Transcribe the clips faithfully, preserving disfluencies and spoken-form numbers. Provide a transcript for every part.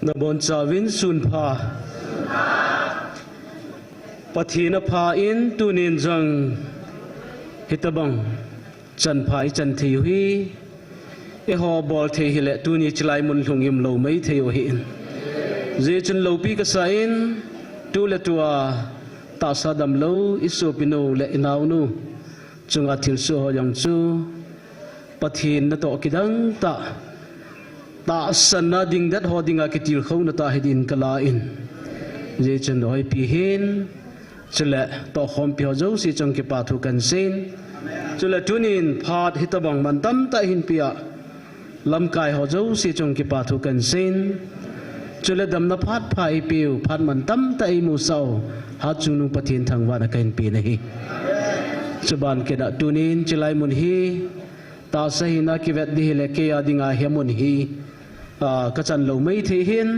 Nabonchauvin sunpha. Pathen aphan tunin jong hitobang chanpha ichan thei u hi. Eiho bol thei hile tuni chilai mun lhung imlou maithei u ahin. Hijeh chun loupi kasan, tuletua tahsa damlou isopinu le inaonu chunga thilsoh ho jong chu Pathen natoh kidang tah, tahsanna dingdet ho dinga kitilkhouna tah hiding kalan. Hijeh chun hoipi hin, chule tohkhompi ho jouse chunga kipathu kahin seiyin. Chule tunin phat hitobang mantam tah eihin pea lamkai ho jouse chunga kipathu kahin seiyin. Chule damna phat pha eipeu, phat mantam tah eimusah u Hatchungnung Pathen thangvahna kahin pen ahi. Chuban kitah tunin chilai mun hi tahsa hina kivet ding hile kei a dinga hi amun hi, ah, kachan lou maithei hin,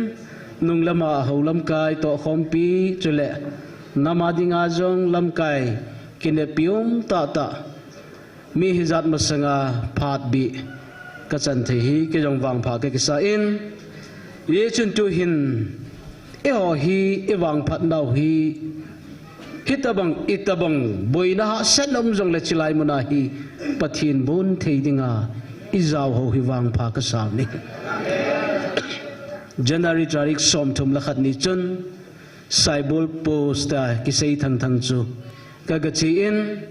nung lama hou lamkai tohkhompi, chule nam a dinga jong lamkai kinepi um tahtah. Mi hijat masanga phat bih kachan thei hi kei jong vangpha kakisan. Hijeh chun tuhin eiho hi ivangphat nau hi hitobang, itobang boina hahsat um jongle chilai muna hi Pathen bon thei dinga ijao ho hi vangpha kasan ahi. January tarik somthum le khat ni chun Saibol post a kisei thangthang chu kagachen,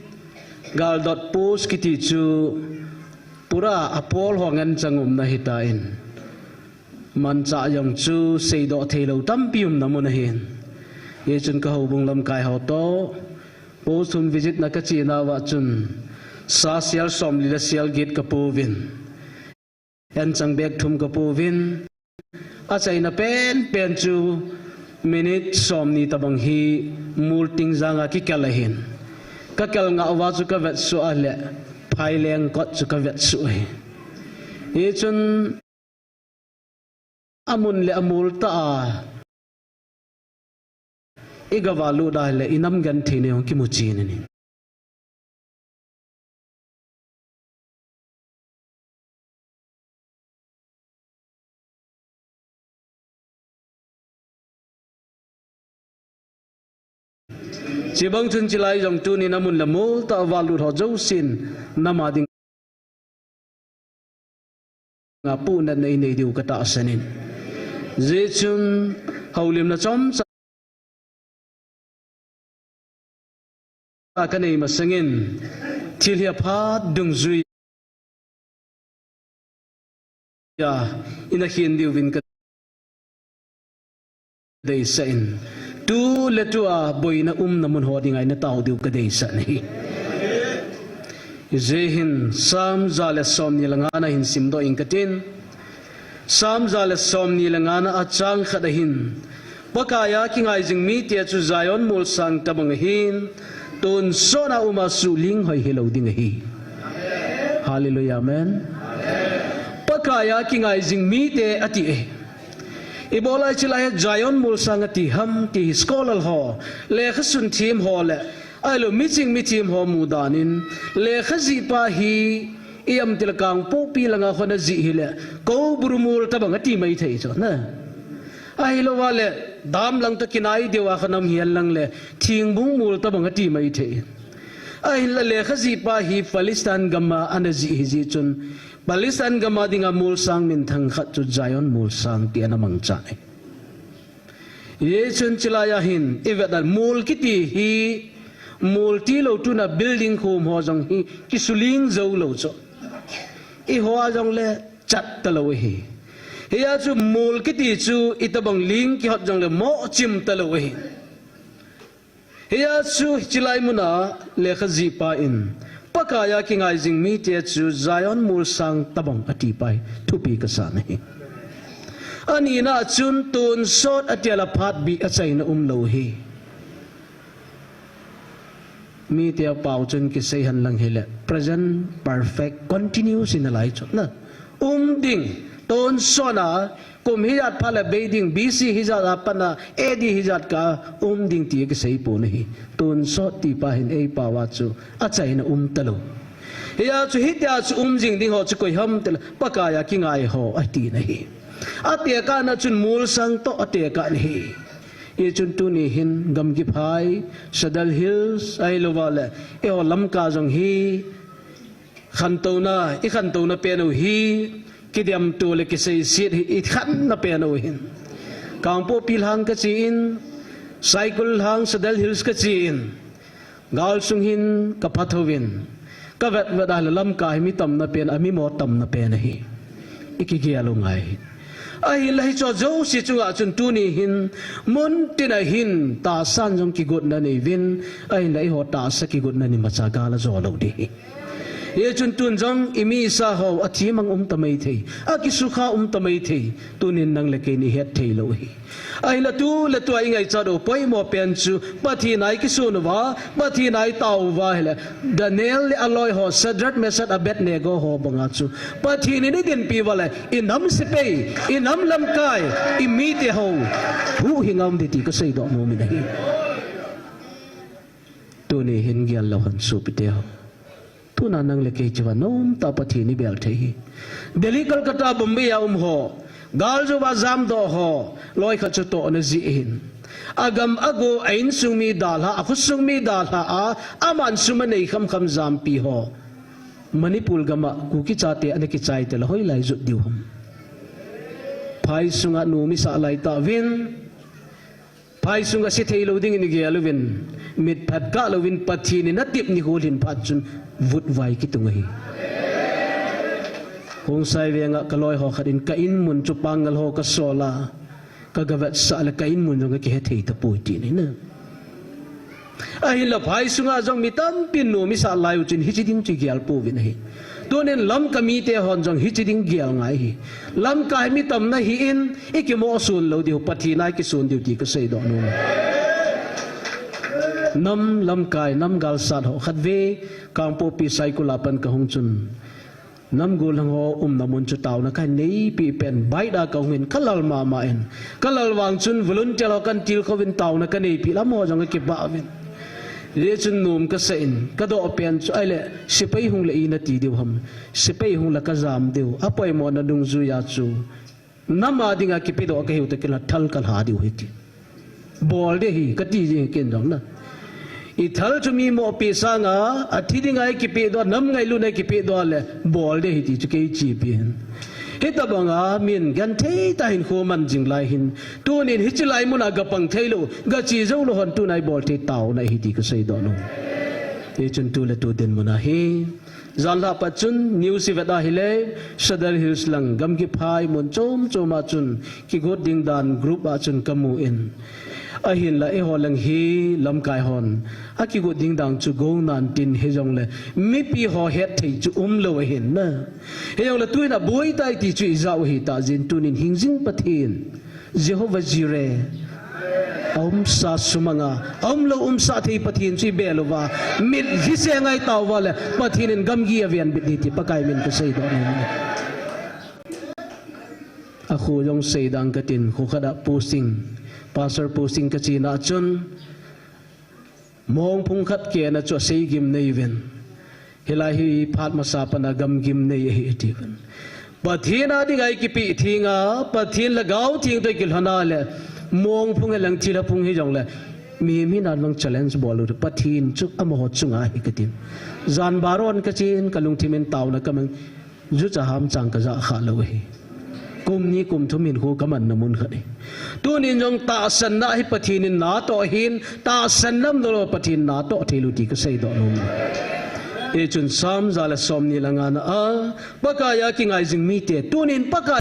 Galdot post kiti chu pura apol ho ngen chang umna hitan. Manchah jong chu seidoh theilou tampi umna mun ahin. Hijeh chun ka houbung lamkai ho toh post home visit na kache nauva chun sa sial somli le sial get kapouvin. Anchang bag thum kapouvin. Achaina penpen chu minute somni tobang hi mol ting janga kikel ahin. Kakel ngah uva chu kavetsuh a le phaileng kot chu kavetsuh ahi. Hichun amun le amol tah a igavah lut a hile inam genthei nei hung kimu chen ahi. Chubang chun chilai jong tunin amun le amol tah a valut ho jousen nam a ding a puhnatna inei diu katahsan in. Hijeh chun houlimna chomcha kanei masangin thil hi aphat dungjui a ina khen diuvin ka deisah in, tu le tu a boina umna mun ho dinga ina tao diu kadeisah ahi. Hijeh hin Psalm ja le somni le nga na hin simdoh inge katin. Psalm ja le somni le nga na a chang khat a hin, Pakaiya kingai jing mite chu Zion molsang tobang ahin, tonsot a um a suhling hoi hilou ding ahi. Hallelujah, amen. Pakaiya kingai jing mite ati e. Ibola ichilai Zion molsang ati ham ti hi scholar ho, lekhasun them ho le, ahilou miching mithem ho mudan in, lekha jihpa hi iam tile Kangpokpi langa khun ajih hile, Koubru mol tobang ati maithei chu na. Ahilou vale, dam lang toh kinai diu a khun aum hihen lang le, Thingbung mol tobang ati maithei. Ahinla lekha jihpa hi Palestine gam a ana jih hijeh chun, Palestine gam a dinga molsang minthang khat chu Zion molsang ti ana mangcha e. Hijeh chun chilai a hin ivet a mol kiti hi mol tilou tuna building khom ho jong hi kisuhling jou lou chu. Eiho a jongle chat talou ahi. Hia chu mol kiti chu itobang ling kihot jongle mohchim talou ahi. Hia chu chilai muna lekha jihpa in, Pakaiya kingai jing mite chu Zion molsang tobang ati pa hi thupi kasan ahi. Anina chun tonsot ati a la phat bih achaina umlou ahi. Mite a pao chun kisei hen lang hile, present perfect continuous in alai chu na. Um ding, tonsot a, kum hijat phat le bei ding, B C hijat a pat a, A D hijat kah a um ding ti kisei pon ahi. Tonsot ti pa hin eipao a chu achaina um talou. Hia chu hitia chu um jing ding ho chu koi ham tile Pakai a kingai ho ati na hi. Atekah na chun molsang toh atekah na hi. Hichun tuni hin gamgi phai, Sadar Hills, ahilouva le eiho Lamka jong hi, khantouna, i khantouna pen u hi, kidemto le kiseiset hi i khanna pen u hin. Kangpokpi lang kache in, Saikul lang, Sadar Hills kache in, gal sung hin kapha thouvin, kavet vet a le Lamka hi mi tamna pen, a mi mo tamna pen ahi. I kigel u ngai hi. Ahinla hicho jouse chunga chun tuni hin, mun tina hin, tahsan jong kigotna nei uvin, ahinla eiho tahsa kigotna ni macha gal a jo lou ding hi. Hichun tun jong i mi sa ho, athi mang um ta mai thei, akisukha um ta mai thei, tunin nang le kei ni het thei lou hi. Ahinla tu le tua i ngaichat u poimo pen chu, Pathen a i kisun uva, Pathen a i tao uva hile, Daniel le aloi ho, Shadrach, Meshach, Abednego ho banga chu, Pathen in i dinpi uva le, i nam sepai, i nam lamkai, i mite ho, huhhing a um ding ti kasei doh nom in ahi. Tuni hin gel lou hen sopite ho. Tuna nang le kei chu va nomtah Pathen i bel thei hi. Delhi, Kolkata, Bombay a um ho, gal jou a jamdoh ho, loi khat chu tohna jeh hin. Agam ago, a insung mi dalha, akhosung mi dalha a, aman sum anei kham kham jampi ho. Manipur gam a Kuki chate ana kichai tile hoilai jot diu ham. Phai sunga nom i sah lai tauvin. Phai sunga se thei lou dingin i gel uvin, mit phat kah louvin Pathen in atep nikho lhin phat chun vutvai kitung ahi. Khongsai venga ka loi ho khat in ka in mun chu pangal ho ka sol a, ka gavetsah le ka in mun jong ka kihe thei tapoi tin ahi na. Ahinla phai sunga jong mi tampin nom i sah lai u chun hiche ding chu i gel pouvin ahi. Tunin Lamka mite hon jong hiche ding gel ngai hi. Lamka hi mi tamna hi in, i kimoh sun lou diu, Pathen a i kisun diu ti kasei doh nom. Nam lamkai, nam galsat ho khatvei, Kangpokpi Saikul a pan kahung chun, nam gollhang ho umna mun chu taona kahin neipi pen, bike a kahung in, kalal mama in. Kalal vang chun volunteer ho kahin tilkhou vin taona kaneipi, amaho jong akipah uvin. Hichun nom kasah in, kadoh pen chu ahile, sepai hung le ina ti diu ham. Sepai hung le kajam diu, apoimona dungjuiya chu, nam a dinga kipedoh kahiu tah kila thal kalha diu ahi ti. Bol ding ahi, kati jing ken jong na. I thal chu mi mopi sanga, athi dinga i kipedoh, nam ngailutna i kipedoh le, bol ding ahi ti chu kei chepi hin. Hitobanga min genthei tah in hinkho man jing lai hin. Tunin hiche lai muna gapang thei lou, gache jou lou hon tuna i bol thei taona ahi ti kasei doh nom. Hichun tu le tu dinmuna hi. Janlhah pat chun news i vet ahile, Sadar Hills lang gamgi phai mun chom chom a chun kigot ding dan group a chun kamu in. Ahinla eiho lang hi lamkai hon akigot ding dan chu gou nan tin hijongle mipi ho het thei chu umlou ahin na. Hijongle tuin aboi tai ti chu ijah u ahi tah jeh in tunin hingjing Pathen. Jehovah Jireh. Aumsa sumanga, aumlou umsah thei Pathen chu i bel uva, mitlhi seng a i tao uva le, Pathen in gamgi avenbit ding ti Pakai min kasei doh nom e. Akho jong seidang katin, kho khat a posting, pastor posting kachena chun, mongphung khat kena chu asei gimnei uvin. Hilai hi phat masa pana gamgi nei ahi atiuvin. Pathen a dinga i kipeh thenga, Pathen Lhagao Theng toh i kilhona le, mongphung hilang thilha phung hijongle, mihem hina vang challenge bol u, Pathen chu amaho chunga ahi katin. Jan baron kachen, kalungthim in taona kamang. Jucha hamchang kajah khalou ahi. Kum ni kum thum hinkho kamanna mun khat ahi. Tunin jong tahsanna hi Pathen in natoh ahin, tahsan lamna lou Pathen natoh thei lou ti kasei doh nom. Hichun Psalm ja le somni le nga na a, Pakai a kingai jing mite, tunin Pakai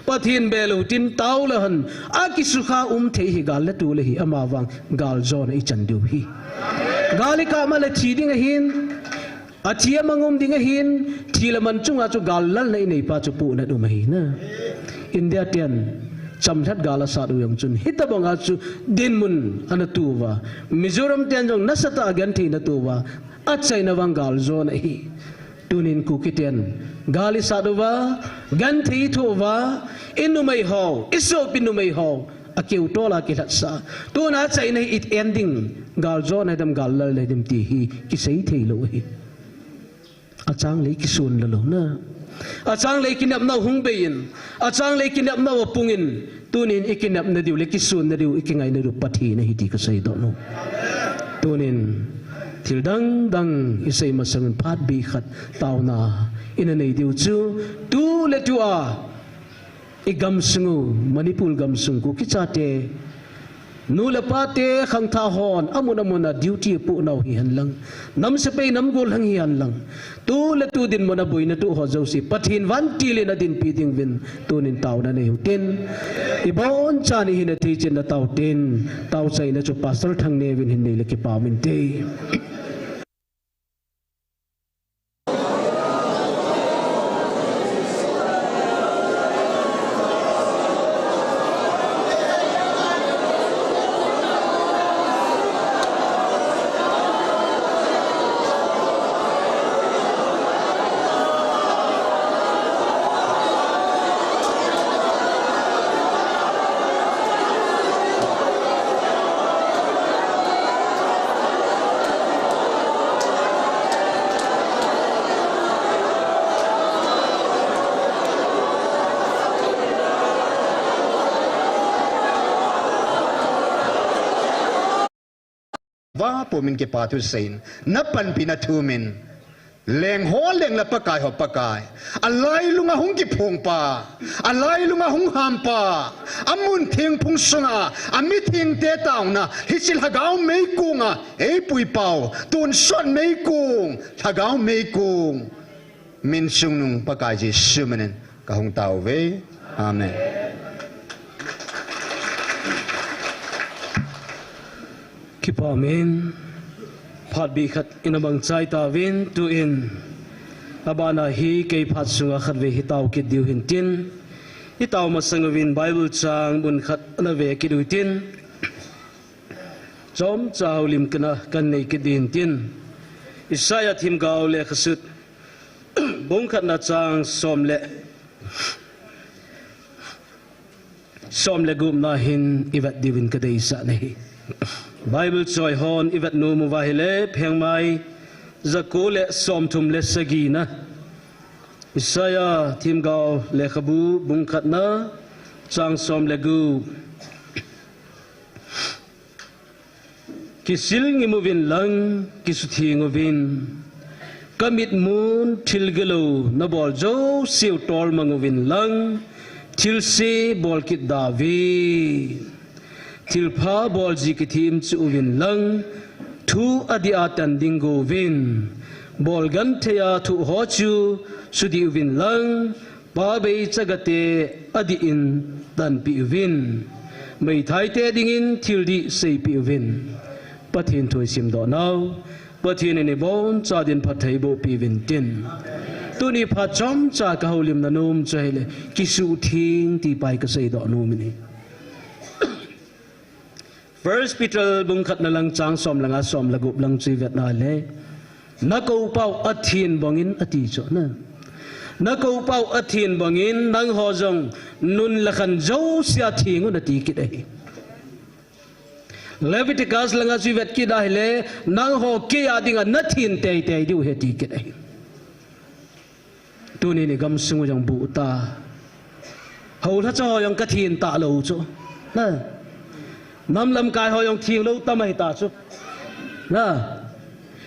Pathen bel u tin tao le hon, akisukha um thei hi gal le tol ahi, amavang galjona i chan diu ahi. Gal i kap ma le thi ding ahin, athi amang um ding ahin, thi le man chunga chu gal lalna i neipa chu pohnat um ahi na. India ten chamlhat gal asat u jong chun, hitobanga chu dinmun ana to uva. Mizoram ten jong nasatah a genthei ana to uva. Achaina vang galjona ahi. Tunin Kuki ten gal i sat uva, genthei i thoh uva, i numei ho, i sopi numei ho, akeu tol a kilhatsah. Tuna achaina hi i en ding, galjona hidem, gal lalna hidem ti hi kisei thei lou ahi. Achang le i kisun le lou na. Achang le i kinepna hung bei in. Achang le i kinepna apung in. Tunin i kinepna diu le kisunna diu, i kingaina diu Pathen ahi ti kasei doh nom. Tunin thil dang dang i sei masang in phat bih khat taona i na nei diu chu tu le tu a i gamsung u, Manipur gamsung u kichate, nu le pate khangthah hon amun amun a duty apoh nau hihen lang, nam sepai nam gollhang hihen lang, tu le tu dinmun a boina toh ho jouse Pathen vantil in adinpi ding uvin tunin taona nei u hitin, i bonchan i hina thei chan na tao hitin, taochaina chu Pastor Thangneo vin hin nei le kipa uvin te. Vapumin kipa thu seiyin, na panpina thu min, leng ho leng le Pakai ho Pakai, alailunga hung kiphong pa, alailunga hung ham pa, amun theng phung sunga, amithengte taona, hiche lhagao meikong a, eipui pau, tonsot meikong, lhagao meikong. Min chungnung Pakai Jesu minin kahung tao uve. Amen. Kipa umin, phat bih khat i na mangchai tauvin, tuin abana hi kei phat sunga khatvei hi tao kit diu hitin, i tao masang uvin Bible chang mun khat ana ve kit u hitin, chomcha houlim kana kan nei kit ding hitin, Isaiah themgao lekha sut, bung khatna chang som le, som le gupna hin i vet diuvin ka deisah ahi. Bible choi hon i vet nom uva ahile, phengmai jako le somthum le sagina. Isaiah themgao lekhabu bung khatna chang som le gup. Kisil ngim uvin lang, kisutheng uvin. Ka mitmun thil gilou na bol jouseu tolmang uvin lang, thilse bol kit da uve. Thilpha bol ji kithem chu uvin lang, thu adih a tan ding go uvin. Bol genthei a thoh ho chu sudih uvin lang, Pabei chagate adih in tanpeh uvin, meithaite dingin thil dih seipeh uvin. Pathen thu i simdoh nau, Pathen in i boncha din phattheiboh peh uvin tin. Tuni phat chomcha ka houlimna nom chu ahile, kisuhtheng ti pa hi ka seidoh nom in ahi. First Peter bung khatna lang chang som le nga, som le gup lang chu i vet na le, na kou pau athen bangin ati chu na. Na kou pau athen bangin nangho jong nun le khan jousea theng un ati kit ahi. Leviticus langa chu i vet kit ahile, nangho kei a dinga na then teitei diu ahi ati kit ahi. Tunin i gamsung u jong buh ta. Houlhacha ho jong ka then talou chu. Na. Nam lamkai ho jong thenglou tam ahi ta chu. Na.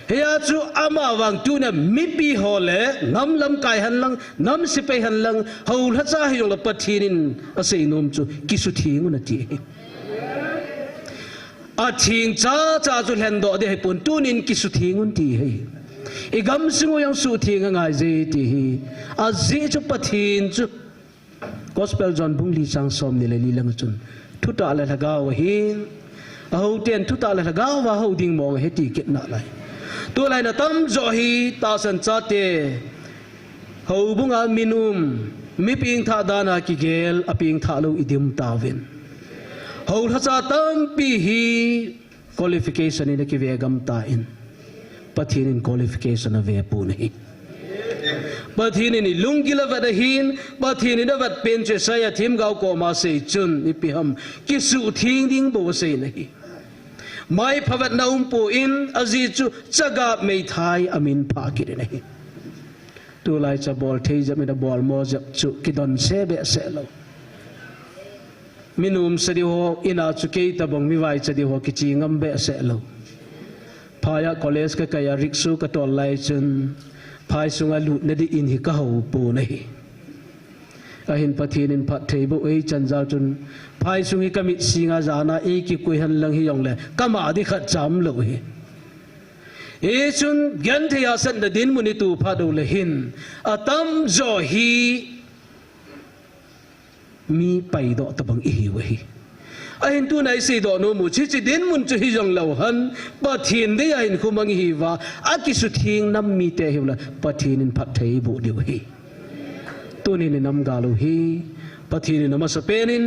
Hia chu amavang tunia mipi ho le nam lamkai hen lang, nam sepai hen lang, houlhacha hijongle Pathen in asei nom chu kisutheng un ati. Atheng chacha chu lhendoh ding ahipon, tunin kisutheng un ti ahi. I gamsung u jong suhtheng angai je ti ahi. Ajeh chu Pathen chu Gospel John bung li chang somni le li lang chun, thutah le lhagao ahin, ahouten thutah le lhagao a hou ding mong ahi ti kit nalai. Tulai na tamjo hi tahsan chate, houbunga min um, mi pengthah dan a kigel, apengthah lou i diu tauvin. Houlhacha tampi hi qualification in akive gam tan, Pathen in qualification ave pon ahi. Pathen in i lunggil avet ahin, Pathen in avet pen chu Isaiah themgao koma asei chun ipi ham, kisuhtheng ding bou asei in ahi. Mai phavetna umpon, ajeh chu chaga meithai amin phah kit in ahi. Tulai cha bol thei jep in abol mo jep chu kidon se behseh lou. Mi nomsa diu ho, in a chu kei tabang mi vaicha diu ho kichi ngam behseh lou. Phai a college kakai a rickshaw katol lai chun, phai sunga lutna di in hi kahou pon ahi. Ahin Pathen in phatthei boh ei chan jal chun, phai sung hi kamit singa jana ei kikoi hen lang hijongle, kama di khat cha umlou hi. Hichun genthei hahsatna dinmun i to phat uleh hin, atamjo hi mi paidoh tabang ihiu ahi. Ahin tuna iseidoh nom u chu, hiche dinmun chu hijongleu hen, Pathen dei a hinkho mang ihiuva, akisutheng nam mite ihiu le, Pathen in phatthei eiboh diu ahi. Tunin i nam gal u hi, Pathen in amasapen in,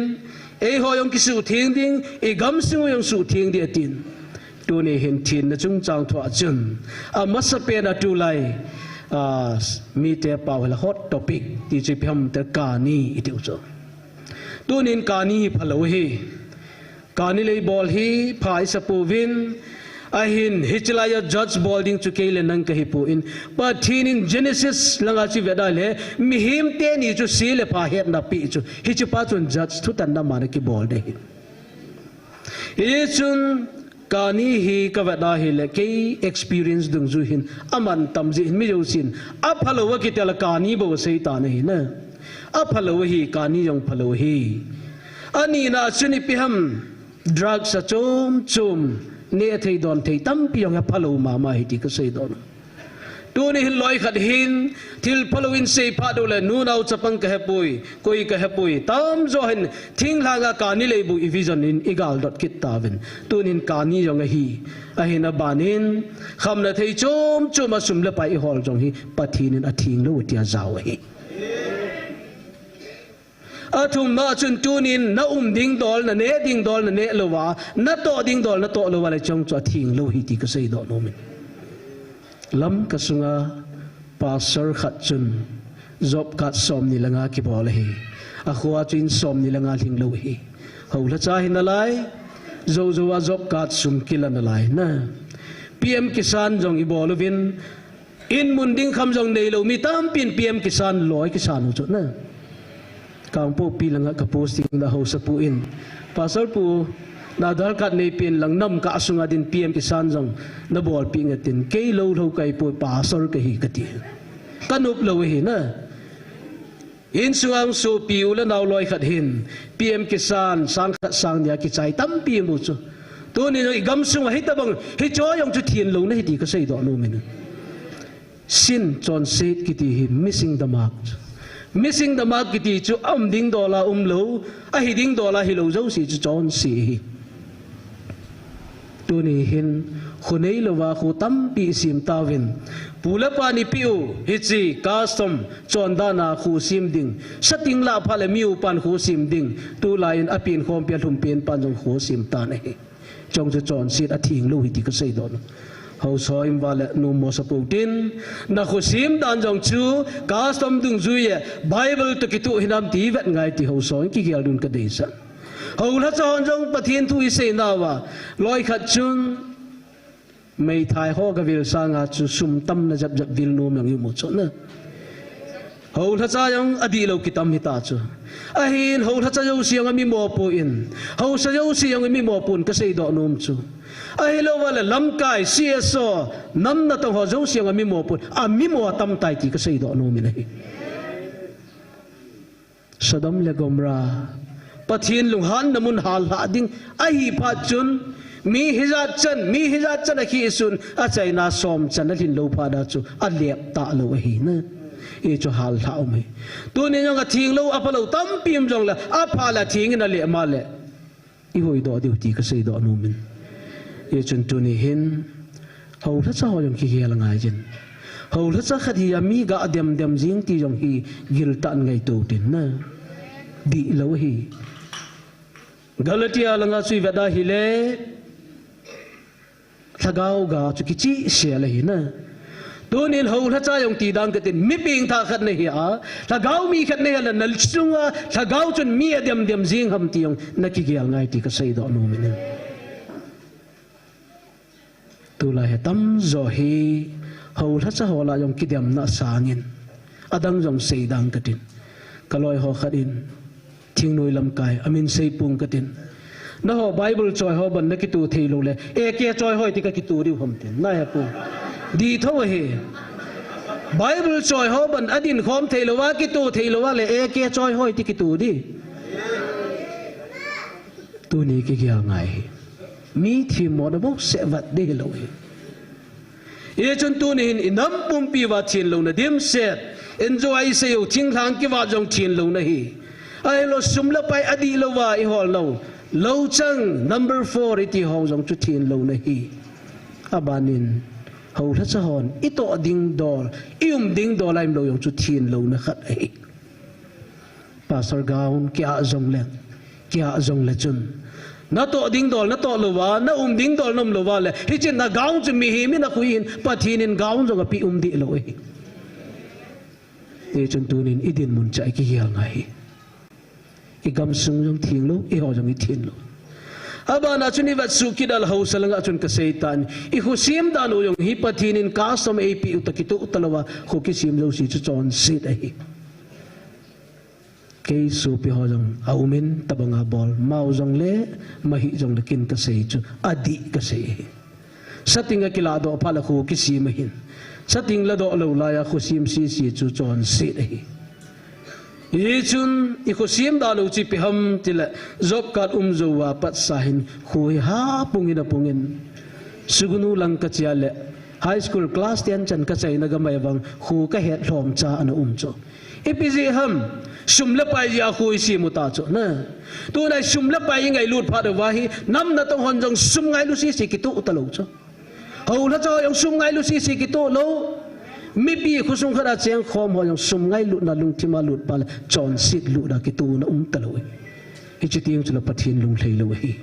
eiho jong kisutheng ding, i gamsung u jong sutheng ding atin. Tuni hin thenna chungchang thua chun, amasapen a tulai, a, mite pao hila hot topic, ti chu ipi ham itile kani itiu chu. Tunin kani hi phalou ahi. Kani lei bol hi pha isa pouvin, ahin, hichelai a judge bol ding chu kei le nang kahi pon, Pathen in Genesis langa chu ivet a le, mihem teni chu se le pha hetna apeh chu, hichepa chun judge thutanna man a kibol ding ahi. Hichun kani hi kavet a hile, kei experience dungjui hin, aman tam jeh hin, mi jousen aphalou akiti le kani bou asei tan ahi na. Aphalou ahi, kani jong phalou ahi. Anina chun ipi ham, drugs a chom chom, neh thei don thei tampi jong aphalou mama ahi ti kaseidoh. Tuni hin loi khat hin, thil phalou in sei phat uleh, nu nao chapang kahepoi, koi kahepoi, tamjo hin, thinglhanga kani lei bou i vision in i galdot kit tauvin. Tunin kani jong ahi, ahin aban in, khamna thei chom chom a sum le pai i hol jong hi, Pathen in atheng lou tia jao ahi. Athumna chun tunin na um ding dol, na neh ding dol, na neh louva, na toh ding dol, na toh louva le chong chu atheng lou ahi ti kaseidoh nom in. Lamka sunga pastor khat chun job card somni le nga kibol ahi. Akhoa chu in somni le nga lhing lou ahi. Houlhacha hi nalai, jou jou a job card sum kila nalai na. P M Kisan jong ibol uvin, in mun ding kham jong neilou mi tampin P M Kisan loi kisan u chu na. Kangpokpi langa ka posting na haosapu in, Pastor pu, na Aadhaar card neipen lang nam kah sunga din P M Kisan jong nabolpeh inge tin, kei lou lou kahipoi, pastor kahi kati. Kanop lou ahi na. Insunga sopi u le nao loi khat hin, P M Kisan, sang khat sang ni a kichai tampi mu chu. Tuni jong i gamsunga hitabang, hicho jong chu thenlouna ahi ti kaseidoh nom in. Sin, chonset kiti hi missing the mark chu. Missing the mark kiti chu aum ding dol a umlou, ahi ding dol a hilou jouse chu chonse ahi. Tuni hin, kho neilouva kho tampi isem tauvin. Pu le pan ipeh u, hiche custom, chondan a kho sem ding. Sating lah phat le mi upan kho sem ding. Tulai in apen khompi alhumpen pan jong kho sem tan ahi. Chong chu chonset atheng lou ahi ti kaseidoh nom. Haosa in vale nom mo sa pou tin. Na kho sem dan jong chu, custom dungjui e, Bible toh kitoh hinam ti vet ngai ti haosa in kigel ding kadeisah. Houlhacha hon jong Pathen thu isei nauva, loi khat chun, meithai ho gavil sanga chu sum tamna jep jep vil nom jong imu chu na. Houlhacha jong adihlou kitam hita chu. Ahin houlhacha jouse jong amimo pon, haosa jouse jong amimo pon kaseidoh nom chu. Ahilouva le lamkai, C S O, nam natong ho jouse jong amimo pon, amimo atam tai ti kaseidoh nom in ahi. Sodom le Gomorrah, Pathen lunghanna mun hallhah ding ahi phat chun, mi hijat chan, mi hijat chan akhisun, achaina som chan alhin lou phat a chu alep talou ahi na. Hichu hallhah um ahi. Tuni jong atheng lou, aphalou tampi um jongle, apha le atheng in alep ma le. I hoidoh diu ti kaseidoh nom in. Hichun tuni hin, houlhacha ho jong kigel ngai jin. Houlhacha khat hi ami ga dem dem jing ti jong hi giltah in ngaito tin na. Dihlou ahi. Galatia langa chu ivet a hile, lhagao ga chu kichihsel ahi na. Tunin houlhacha jong ti dan katin, mi pengthah khat nahi a, lhagao mi khat nahi a le, nasunga lhagao chun mi adem dem jing ham ti jong nakigel ngai ti kaseidoh nom in. Tulai hi tamjo hi houlhacha ho lah jong kidemna sangin, Adang jong sei dang katin. Kaloi ho khat in, thingnoi lamkai, amin sei pung katin. Naho Bible choi ho ban nakitu thei lou le, A K choi ho ti kakitu diu ham tin. Nai ha pu. Di tho he. Bible choi ho ban adin khom thei lou a, kitu thei lou a le, A K choi ho ti kitu di. Tuni kigel ngai hi. Mi themmo na bou se vat de lou hi. Hichun tuni hin inam pumpi uva thenlouna dimset. Enjoy isei u thinglhang kivat jong thenlouna hi. Ahilou sum le pai adih louva ihol nau. Lou chang number four iti ho jong chu thenlouna hi. Abanin, houlhacha hon, itoh ding dol, ium ding dol a imlou jong chu thenlouna khat ahi. Pastor gown, kia jong le, kia jong le chun. Natoh ding dol, natoh louva, naum ding dol, naum louva le. Hichun na gown chu mihem in akhui in, Pathen in gown jong apeh um deh lou ahi. Hichun tunin idinmun cha ikigel ngai hi. Igamsung jong thenglou, iho jong ithenlou. Abana chun ivetsuh kit a le haosa langa chun kasei tan. Ikho sem dan u jong hi Pathen in custom eipeh u toh kitoh talouva, kho kisem jouse chu chonset ahi. Kei sopi ho jong aumin tabanga bol, mao jong le, mahi jong le kin kasei chu, adih kasei ahi. Sating akiladoh phat le kho kisem ahin. Sating ladoh lou laiya kho sem sese chu chonset ahi. Hichun ikho sem dan u chu ipi ham tile job card um jouva patsa hin kho hi hapung in apung in. Sugnu lang kache a le high school class ten chan kachaina gamai vang kho kahet lhomcha ana um chu. Ipi jeh ham, sum le pai jeh a kho isem u ta chu na. Tunai sum le pai ingailut phat uva hi, nam natong hon jong sum ngailu sese kitoh talou chu. Houlhacha ho jong sum ngailu sese kitoh lou. Mipi khosung khat a chengkhom ho jong sum ngailutna lungthim a lut phat le chonset lutna kitohna um talou. Hiche teng chu le Pathen lunglhai lou ahi.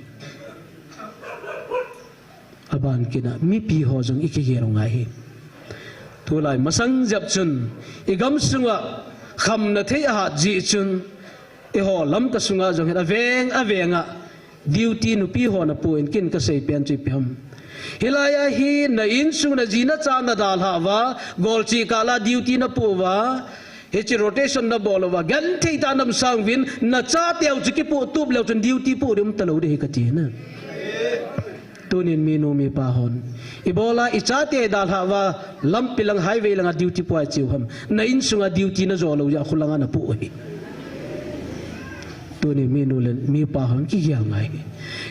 Aban kit a mipi ho jong ikigel u ngai hi. Tulai masang jep chun igamsunga khamna thei ahat jeh chun eiho Lamka sunga jong hin aveng avenga duty nupi ho napoh in kin kasei pen chu ipi ham. Hilaiya hi na insung naji nacha nadalhah uva, golchih kah la duty napoh uva, hiche rotation nabol uva, genthei tah a naum sang uvin, nachateu chu kipoh tup leu chun duty poh ding um talou ding ahi kati na. Tunin minu mipa hon, ibola ichate dalhah uva, lampi lang highway langa duty poh a icheu ham. Na insunga duty najo lou jeh a kholanga napoh ahi. Tunin minu le mipa hon kigel ngai.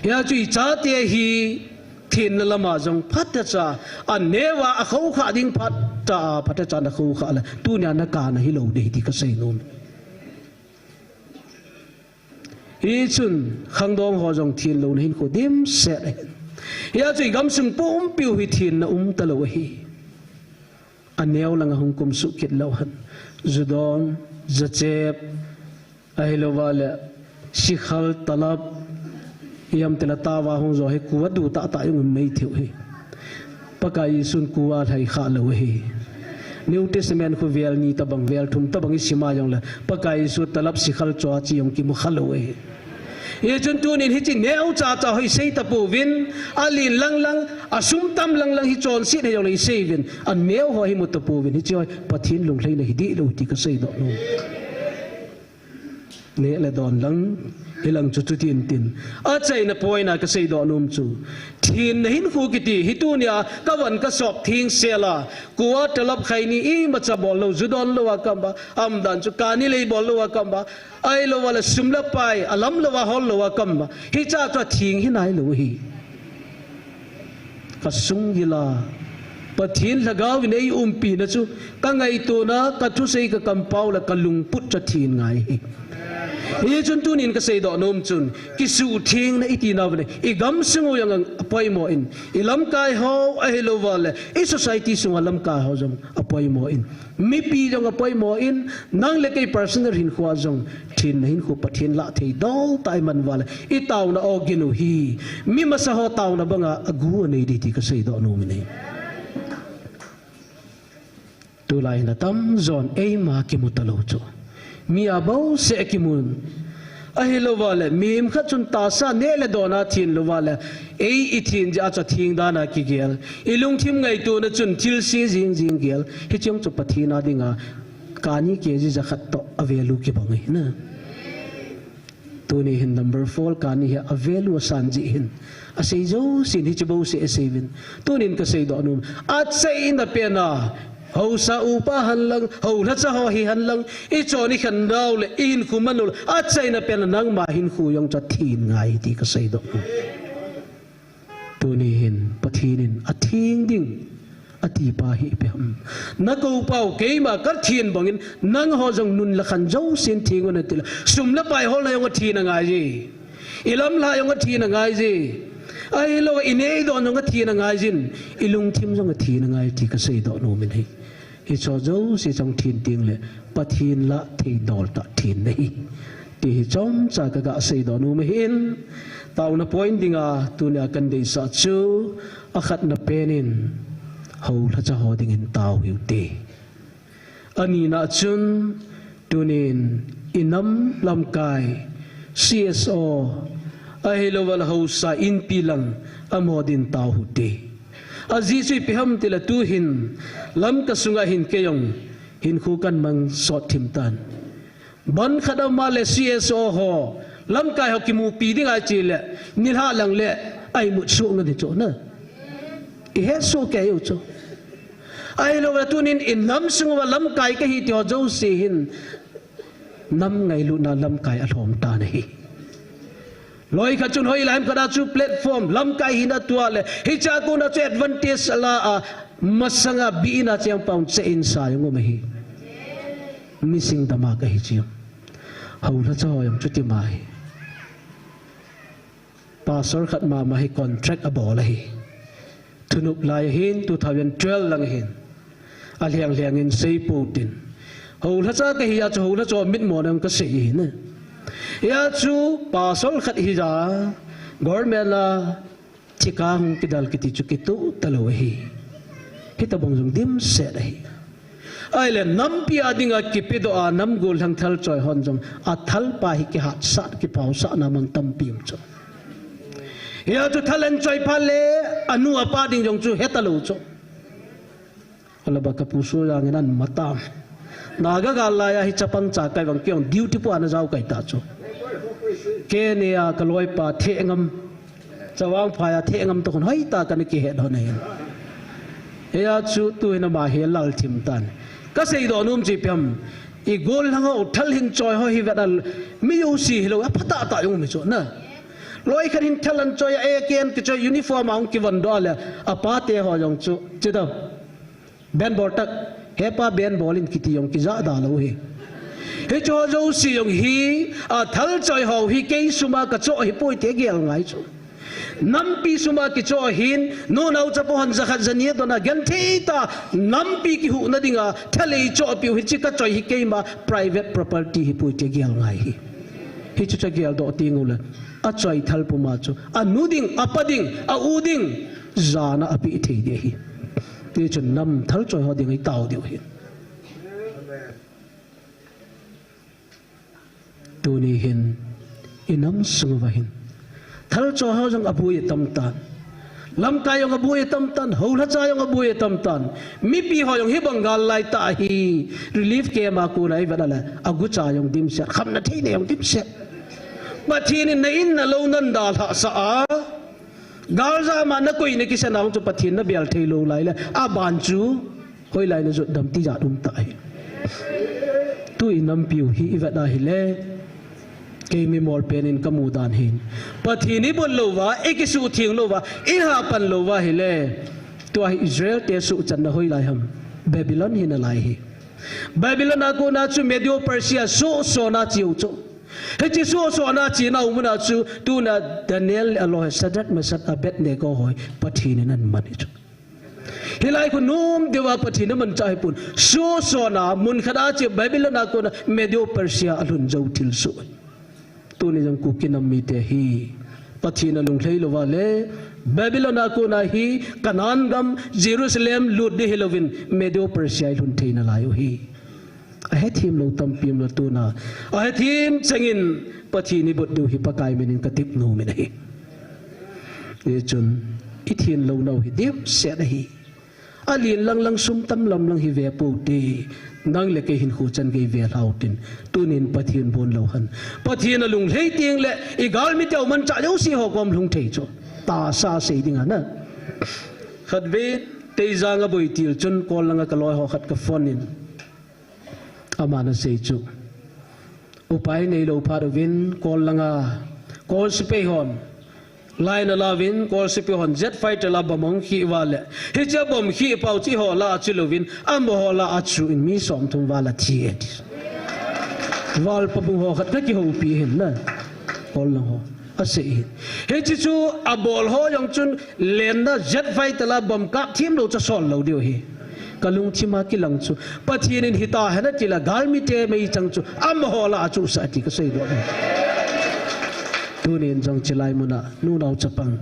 Hia chu ichate hi thenna lama jong phatecha, aneo a akhoukhah ding phatecha, phatecha nakhoukhah le, tunia nakana hilou ding ahi ti kasei nom. Hichun khangdong ho jong thenlouna hinkho dimset ahin. Hia chu igamsung pumpiu hi thenna um talou ahi. Aneo langa hung kumsuh kit leu hen. Judon, jachep, ahilouva le, sikhal, talap, ijemtile taova hung jo hi kua du tahtah jong um maithei u ahi. Pakai Jesun kua lhai khah lou ahi. New Testament khu vel ni tobang, vel thum tobang isim a jongle, Pakai Jesu talap sikhal choa che jong kimu khalou ahi. Hichun tunin hiche neocha cha ho isei tapouvin, alen langlang, asum tam langlang hi chonset ahi jongle isei uvin, aneo ho hi mu tapouvin, hiche ho Pathen lunglhaina hideh lou ti kaseidoh nom. Neh le don lang, hilang chu chuti intin. Achaina poina kaseidoh nom chu, thenna hinkho kiti hi tunia kavon kasop thengsel a, kua talap khaini imacha bol lou, ju don louva ka um uva, umdan chu kani lei bol louva ka um uva, ahilouva le sum le pai alam louva hol louva ka um uva, hicha chu atheng hinailou ahi. Kasung gila, Pathen lhagaovin eiumpina chu, kangaitona, kathusei, kakampao le kalungput chu athen ngai ahi. Hichun tunin kaseidoh nom chun, kisuhthengna itinauva le, igamsung u jong apoimo in, ilamkai ho ahilouva le, i society sunga lamkai ho jong apoimo in, mipi jong apoimo in, nang le kei personal hinkhoa jong thenna hinkho Pathen lah thei dol tah iman uva le, itaona ogin u hi mi masa ho taona banga agu anei ding ti kaseidoh nom in ahi. Tulai hin atamjon eima kimu talou chu, mi a bouseh kimun, ahilouva le mihem khat chun tahsa neh le dona thenlouva le, ei ithen jeh a chu atheng dana kigel, ilungthim ngaitona chun thilse jing jing gel, hiche jong chu Pathen a dinga Kani K G jakhat toh a value kibang ahi na. Tuni hin number four kani hi a value asan jeh hin, asei jousen hiche bouseh asei uvin. Tunin kasei doh nom, achaina pen a, haosa upa hen lang, haolhacha ho hihen lang, ichon ikhen nau le, ihinkho man u le, achaina pen a nangma hinkho jong chu athen ngai ti kasei doh nom. Tuni hin Pathen in atheng ding ati pa hi ipi ham? Nakou pau keima kathen bangin nangho jong nun le khan jousen theng un ati le, sum le pai holna jong athen angai je. Ilamlha jong athen angai je. Ahilou, inei idon jong athen angai jin, ilungthim jong athen angai ti kasei doh nom in ahi. Hicheho jouse jong then teng le, Pathen lah thei dol tah then ahi ti hi chomcha kaga sei doh nom ahin. Taona point dinga tunia kadeisah chu, akhatna pen in, haolhacha ho dingin tao hih un te. Anina chun, tunin inam lamkai, C S O, ahilouleh haosa inpi lang, amaho din tao hih un te. Ajeh chu ipi ham tile tuhin, Lamka sunga hin keijong, hinkho kamang sot thim tan. Ban khat ama le C S O ho, lamkai ho kimupi ding ahi tile, nilhah lang le, a imut soh ngen hi chu na. Ihet soh kei u chu. Ahilouleh tunin inam sunga lamkai kahi ti ho jouse hin, nam ngailutna lamkai alhom tan ahi. Loi khat chun hoilai ham khat a chu platform lamkai hina tua le, hichea kona chu advantage ala a, masanga bihna cheng pau che in sa jong um ahi. Mising dama kahi chu. Haolhacha ho jong chuti ma hi. Pastor khat mama hi contract abol ahi. Thunop lai hin two thousand twelve lang hin. Alheng lheng in sei pou tin. Haolhacha kahi a chu haolhacha mitmo nang kasei ahi na. Hia chu pastor khat hija government a thika hung kidal kiti chu kitoh talou ahi. Hitobang jong dimset ahi. Ahile nampi a dinga kipedoh a nam gollhang thalchoi hon jong athalpa hi kihatsah, kipaosahna mang tampi um chu. Hia chu thal anchoi phat le anu apa ding jong chu hetalou chu. Alaba kapu Soijang in aman tam. Naga gal laiya hi chapang chakai vang kei jong duty pu ana jao kai ta chu. Kei nia kaloipa Thengam. Chavang Phai a Thengam toh khun hoitah a kana kihet hon ahin. Hia chu tuhin ama hi lal thim tan. Kasei doh nom chu ipi ham. I gollhang ho, thal hin choi ho hi vet a mi jouse hilou, aphatah tah jong um hi chu na. Loi khat hin thal anchoi a, A K N kichoi uniform a hung kivon doh le, apate ho jong chu, chidam. Band bol tah, hepa band bol in kiti jong kija da lou hi. Hicheho jouse jong hi, a thalchoi ho hi kei suma kachoh hi poi ti agel ngai chu. Nampi suma kichoh ahin, nunao chapo hon jakhat jani adon a genthei tah, nampi kihuhna dinga, thal eichoh piu hiche kachoi hi keima private property hi poi ti agel ngai hi. Hichu chu ageldoh teng uleh, achoi thal puma chu, anu ding, apa ding, a u ding, jana apeh thei ding ahi. Tichun nam thalchoi ho ding hi tao diu ahi. Tuni hin, inam sung uva hin. Thalchoi ho jong aboi atam tan. Lamkai jong aboi atam tan. Haolhacha jong aboi atam tan. Mipi ho jong hibang gal laitah hi. Relief camp a kona ivet a le. Agucha jong dimset. Khamna theina jong dimset. Pathen in na in na lou nadalhah sah a. Galjam a nakoi nakisan a hung chu Pathen nabel thei lou lai le, aban chu hoilai najot dem ti jat um tah ahi. Tu inampiu hi ivet a hile, kei mimol pen in kamu dan hin. Pathen ibol louva, ikisuhtheng louva, ihapan louva hile. Tua hi Israel te suhchanna hoilai ham. Babylon hi nalai hi. Babylon a kona chu Medo Persia suhsona chiu chu. Hiche suhsona china umuna chu tuna Daniel aloi Shadrach, Meshach, Abednego ho hi Pathen in aman hi chu. Hilai khu nom deuva Pathen in amanchah hipon. Suhsona mun khat a chu Babylon a kona Medo Persia alhun jou thilsoh. Tuni jong Kuki nam mite hi Pathen alunglhai louva le Babylon a kona hi Canaan gam Jerusalem lut ding hilouvin Medo Persia ilhun thei nalai u hi. Ahethem lou tampi umlou tuna. Ahethem chengin Pathen ibot diu hi Pakai min in katep nom in ahi. Hichun, ithen lounau hi dimset ahi. Alen lang lang sum tam lam lang hi ve pou te. Nang le kei hin khu chan gei ve lhau tin. Tunin Pathen bon lou hen. Pathen alung lhei teng le i galmi teu manchah jouse ho kom lhung thei chu. Tahsa sei ding ana. Khatvei Teijang a boi til chun kol langa ka loi ho khat ka phone in. Aman asei chu. Upai neilou phat uvin kol langa. Kol sepai hon. Line ala uvin, kol sepai hon jet fighter la bomb ahung khi uva le. Hiche bomb khi pau chu eiho la a chu louvin, amaho la a chu in mi som thum val a thi e ti. Val pabung ho khat ka kihoupi hin na. Kol lang ho. Asei hin. Hiche chu abol ho jong chun lenna jet fighter la bomb kap thim lou chu asol lou diu ahi. Ka lungthim a kilang chu. Pathen in hita hen ati la galmi te meichang chu. Amaho la a chu sa ti ka seidoh. Tunin jong chilai muna, nunau chapang,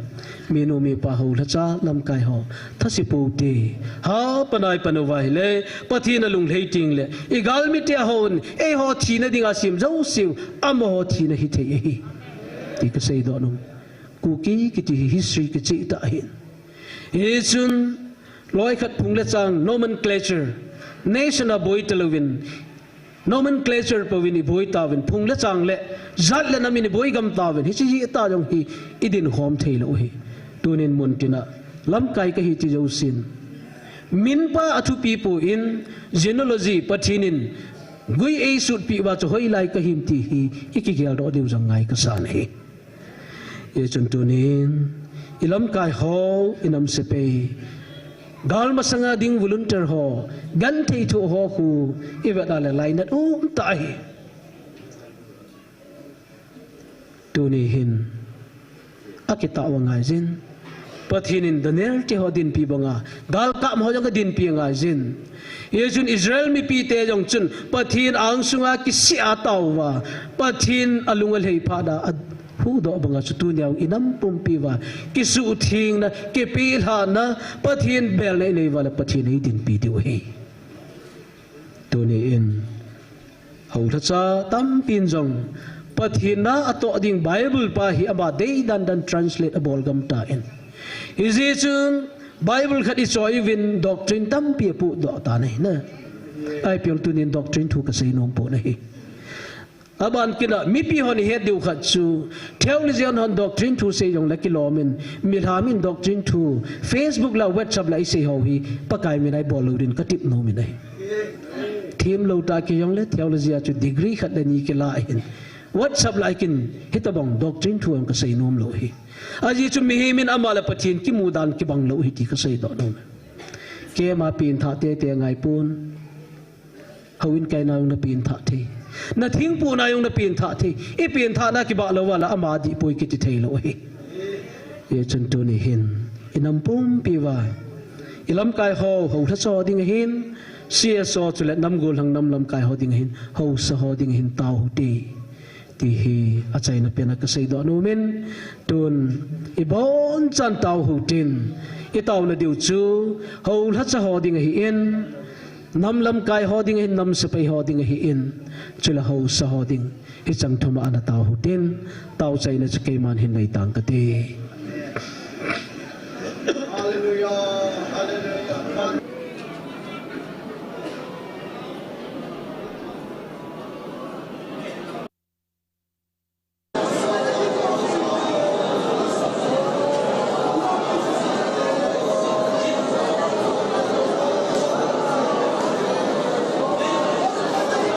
minu mipa ho lhacha lamkai ho, thase pou te, ha panai panu va hile, Pathen alung lhei teng le, i galmi te hon, eiho thina dinga sem jouseu, amaho thina hithei ahi. Ti ka seidoh nom. Kuki kiti hi history kicheh tah ahin. Hichun, loi khat phung le chang, nomenclature, nation a boi talouvin, nomenclature pouvin i boi tauvin, phung le chang le, jat le nam in i boi gam tauvin, hiche hi ta jong hi, i dinkhom thei lou hi. Tunin muntina, lamkai kahi ti jousen. Min pa athupi pon, genealogy Pathen in, gui eisutpi uva chu hoilai kahim ti hi, i kigeldoh diu jong ngai kasan ahi. Hichun tunin, i lamkai ho, i nam sepai, gal masanga ding volunteer ho, genthei thoh ho khu, i vet a le lainat um tah ahi. Tuni hin, akitah uva ngai jin. Pathen in Daniel te ho dinpi banga, galkap ho jong adinpi ngai jin. Hichun Israel mipi te jong chun, Pathen angsunga kisih a atao uva, Pathen alung alhei phat a, ahuhdoh banga chu tunia i nam pumpi uva, kisuhthengna, kipelhahna, Pathen belna i nei uva le Pathen eidinpi diu ahi. Tuni in, Hou lhacha tampin jong Pathen na atoh ding Bible pa hi ama deidan dan translate abol gam tan. Hijeh chun Bible khat i choi uvin doctrine tampi apohdoh tan ahi na. Ahipoi tunin doctrine thu kasei nom pon ahi. Aban kit a mipi hon ihet diu khat chu theologian hon doctrine thu sei jongle kilom in, milham in doctrine thu Facebook la WhatsApp la isei ho hi Pakai min a ibol lou din katip nom in ahi. Themlou tah kei jongle theology a chu degree khat le ni kila ahin. WhatsApp la kin hitobang doctrine thu jong kasei nom lou ahi. Ajeh chu mihem in ama le Pathen kimu dan kibang lou ahi ti kaseidoh nom e. Keima pengthah teitei ngai pon. Houin kaina jong na pengthah thei. Na thingpuna jong na pengthah thei. I pengthahna kibah lou uva le ama dih poi kiti thei lou ahi. Hijeh chun tuni hin i nam pumpi uva, i lamkai ho, hou lhacha ho ding ahin, C S O chule nam gollhang nam lamkai ho ding ahin, haosa ho ding ahin tao hite, ti hi achaina pen a kaseidoh nom in, tun ibonchan tao hite. I taona diu chu hou lhacha ho ding ahin, nam lamkai ho ding ahin, nam sepai ho ding ahin, chule haosa ho ding. Hicheng thum a ana tao hite, tao chaina chu keiman hin nei tang kate.